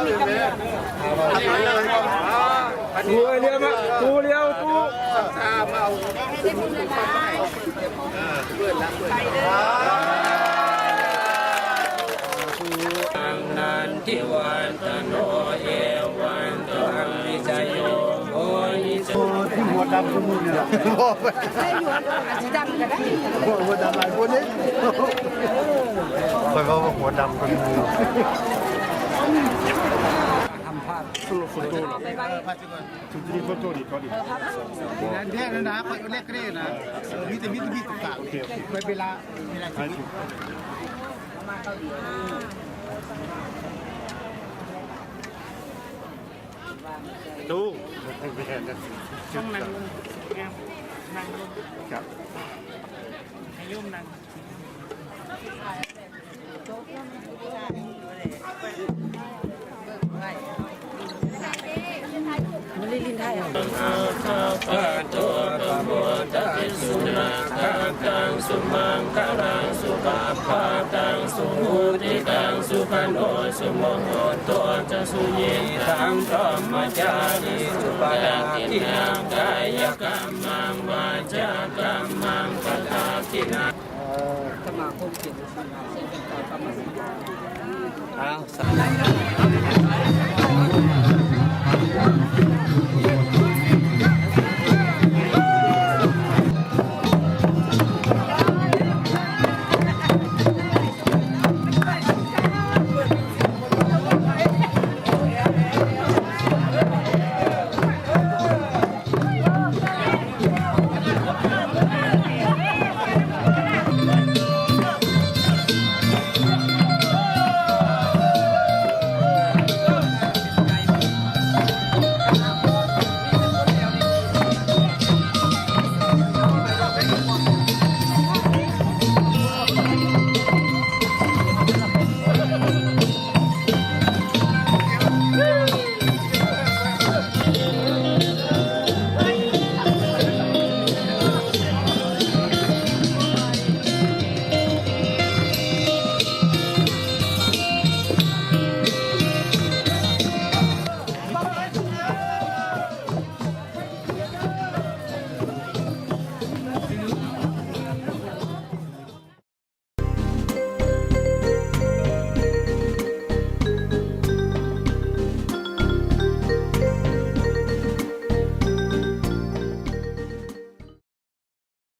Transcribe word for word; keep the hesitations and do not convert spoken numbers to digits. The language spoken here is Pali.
Tū 'liยว mā, tū 'liยว tū. Nandivaḍḍhano evaṃ tvaṃ vijayo hohi. ที่หัวดำคนนี้เนี่ย สีดำก็ได้ หัวดำหลายคนนี่ คอยว่าหัวดำคนนี้ ทำภาพ solo foto เหรอ? Tutti le foto di Tony. แดงๆ นะ คอยเล็กๆ นะ มีแต่มีแต่มีแต่กะ โอเค โอเค ไม่เป็นไร ไม่เป็นไร ตู้ ต้องนั่งลง นั่งลง ครับ ให้โยมนั่ง Aggappaṭo pamodati. Sunakkhattaṃ sumaṅgalaṃ supabhātaṃ suhuṭṭhitaṃ, sukhaṇo sumuhutto ca suyiṭṭhaṃ brahmacārisu, padakkhiṇaṃ kāyakammaṃ vācākammaṃ padakkhiṇaṃ. สมาคมเกียรติคุณ อ้าว สาธุ